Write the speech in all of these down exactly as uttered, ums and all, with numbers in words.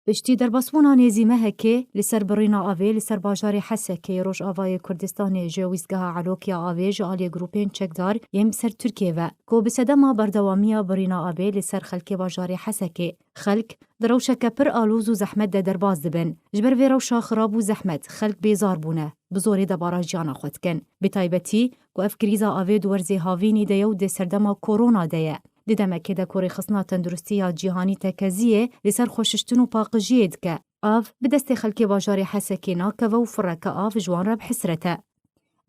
Piştî derbasbûna nêzî mehekê li ser birîna avê li ser bajarê Hesekê yê Rojavayê Kurdistanê ji wîstgeha Elok ya avê ji aliyê grûpên çekdar yên bi ser Tirkiyê ve, ku bi sedema berdewamiya birîna avê li ser xelkê bajarê Hesekê, xelk di rewşeke pir alûz û zehmet de derbas dibin. Ji ber vê rewşa xirab û zehmet, xelk bêzar bûne, bi zorê debara jiyana xwe dikin. Bi taybetî ku ev krîza avê di werzê havînî de ye û di serdema korona de ye. Di demekê de ku rêxistina tenduristî ya cîhanî tekeziyê li ser xweşiştin û paqijiyê dike, av bi destê xelkê bajarê Hesekê nakeve û fireke av ji wan re bi hesret e.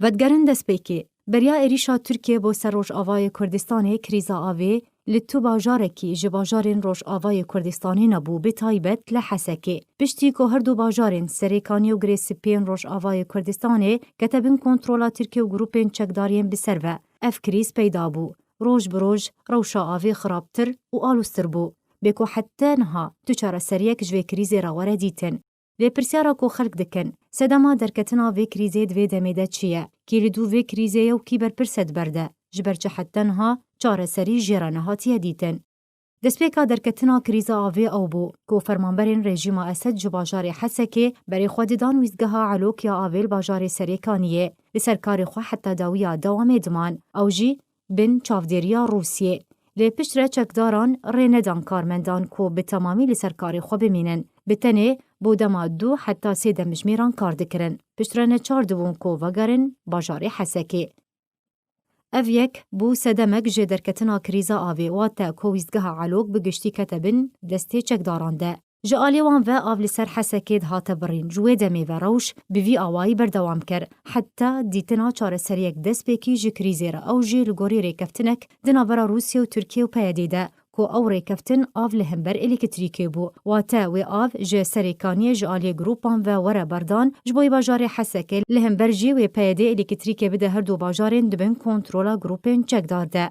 Vedigerin destpêkê, beriya êrîşa Tirkiyê bo ser Rojavayê Kurdistanê krîza avê li tu bajarekî ji bajarên Rojavayê Kurdistanê nebû, bi taybet li Hesekê. Piştî ku her du bajarên Serêkaniyê û Girê Spî yên Rojavayê Kurdistanê kete bin kontrola Tirkiye û grûpên çekdar yên bi ser ve, ev krîz peyda bû. Roj bi roj rewşa avê xirabtir û alûztir bû. Bê ku heta niha tu çareseriyek ji vê krîzê re were dîtin. Lê pirsyara ku xelk dikin, sedema derketina vê krîzê di vê demê de çi ye? Kî li dû vê krîzê ye û kî berpirs e di ber de? Ji ber çi heta niha çareserî jê re nehatiye dîtin? Destpêka derketina krîza avê ew bû ku fermanberên rejîma Esed ji bajarê Hesekê berê xwe didan wîstgeha Elok ya avê li bajarê Serêkaniyê. Li ser karê xwe heta dawiya dewamê diman. Ew jî bin çavdêriya Rûsiyê. Lê piştre çekdaran rê nedan karmendan ku bi temamî li ser karê xwe bimînin. Bi tenê bo dema du heta sê demjimêran kar dikirin. Piştre neçar dibûn ku vegerin bajarê Hesekê. Ev yek bû sedemek ji derketina krîza avê, wate ku wîstgeha Elok bi giştî kete bin destê çekdaran de. Ji alî wan ve av li ser Hesekê dihate birîn. Ji wê demê ve rewş bi vî awayî berdewam kir. Heta dîtina çareseriyek destpêkî ji krîzê re. Ew jî li gorî rêkeftinek di navbera Rûsya û Tirkiye û P Y D'ê de, ku ew rêkeftin av li hember elektrîkê bû. Wate wê av ji Serêkaniyê ji aliyê grûpan ve were berdan, ji bo yê bajarê Hesekê li hember jî wê P Y D elektrîkê bide her du bajarên di bin kontrola grûpên çekdar de.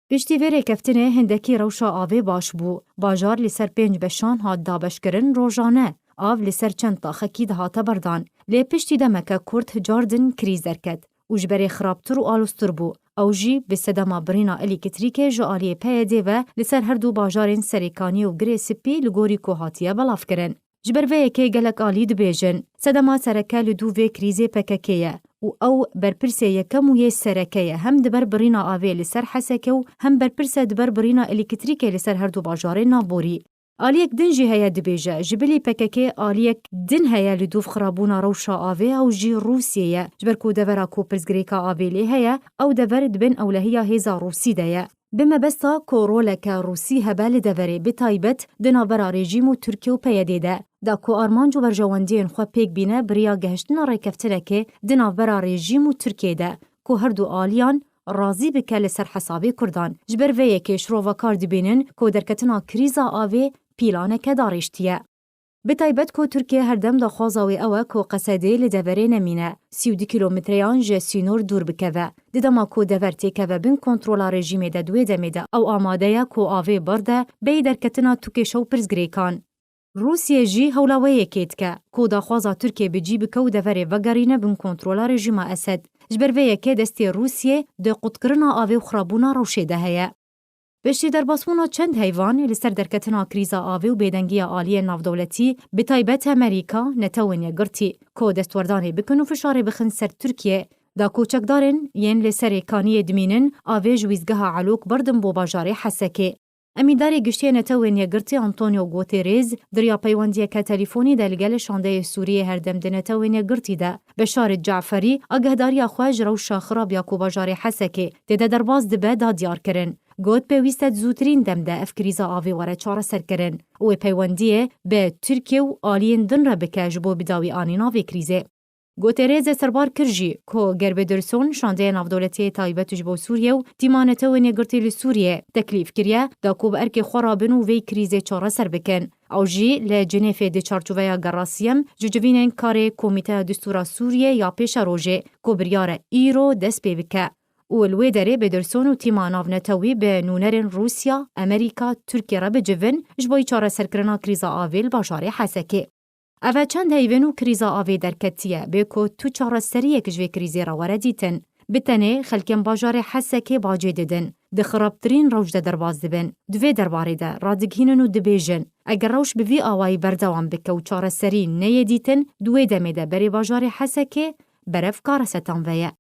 Piştî vê rêkeftinê hindekî rewşa avê baş bû. Bajar li ser pênc beşan hat dabeşkirin rojane. Av li ser çend taxekî dihate berdan. Lê piştî demeke kurt car din krîz derket û ji berê xirabtir û aloztir bû. Ew jî bi sedema birîna elektrîkê ji aliyê P Y D ve li ser her du bajarên Serêkaniyê û Girê Spî li gorî ku hatiye belavkirin. Ji ber vê yekê gelek alî dibêjin, sedema sereke li dû vê krîzê P K K ye û ew berpirsê yekem û yê sereke ye, hem di ber birîna avê li ser Hesekê û hem berpirs e di ber birîna elektrîkê li ser her du bajarên navborî. Aliyek din jî heye dibêje, ji bilî P K K aliyek din heye li dûv xirabûna rewşa avê, ew jî Rûsiyê ye. Ji ber ku devera ku pirsgirêka avê lê heye, ew dever di bin ewlehiya hêza Rûsî de ye. Bi mebesta ku roleke Rûsî hebe li deverê, bi taybet di navbera rejîm û Tirkiye û P Y D de, da ku armanc û berjewendiyên xwe pêk bîne, bi riya gehiştina rêkeftinekê di navbera rejîm û Tirkiye de, ku her du aliyan razî bike li ser hesabê Kurdan. Ji ber vê yekê şirova kar dibînin ku derketina krîza avê pîlaneke darêştiye. Bi taybet ku Tirkiye her dem daxwaza wê ew e ku Qesedê li deverê nemîne. Sî û du kîlometreyan ji sînor dûr bikeve. Di dema ku dever têkeve bin kontrola rejîmê de, di wê demê de ew amade ye ku avê berde bêyî derketina tu kêşe û pirsgirêkan. Rûsiyê jî hewla wê yekê dike ku daxwaza Tirkiye bi cî bike û deverê vegerîne bin kontrola rejîma Esed. Ji ber vê yekê destê Rûsiyê di qutkirina avê û xirabûna rewşê de heye. Piştî derbasbûna çend heyvan li ser derketina krîza avê û bêdengiya aliyên navdewletî, bi taybet Amerîka, Netewên Yekgirtî, ku destwerdanê bikin û fişarê bixin ser Tirkiye, da ku çekdarên yên li Serêkaniyê dimînin, avê ji wîzgeha Elok berdin bo bajarê Hesekê. Emîndarê Giştî yê Netewên Yekgirtî Antonio Guterres di riya peywendiyeke telîfonî de li gel şandeyê Sûriyê her dem di Netewên Yekgirtî de, Beşar Caferî, agehdariya xwe ji rewşa xirab ya ku bajarê Hesekê tê de derbas dibe da diyar kirin. Got, pêwîst e di zûtirîn dem de ev krîza avê were çareserkirin û wê peywendiyê bi Tirkiye û aliyên din re bike ji bo bidawî anîna vê krîzê. Guterres ê serbar kir jî ku Gerbederson, şandeya navdewletiyê taybet ji bo Sûriye û tîma Netewên Yekgirtî li Sûriye teklîf kiriye, da ku bi erkê xwe re bin û vê krîzê çareser bikin. Ew jî li Cinêfê di çarçoveya gera siyem ji civînên karê Komîteya Distûra Sûriye ya Pêşerojê ku biryar e îro dest pê bike û li wê derê Pederson û tîma navnetewî bi nûnerên Rûsya, Amerîka, Tirkiye re bicivin ji bo çareserkirina krîza avê li bajarê Hesekê. Ev e çend heyvên û krîza avê derketiye, bê ku tu çareseriyek ji vê krîzê re were dîtin. Bi tenê xelkên bajarê Hesekê bacê didin. di xirabtirîn rewş de derbas dibin. Di vê derbarê de radigihînin û dibêjin, eger rewş bi vî awayî berdewam bike û çareserî neyê dîtin, di wê demê de berê bajarê Hesekê berev kare setan veye.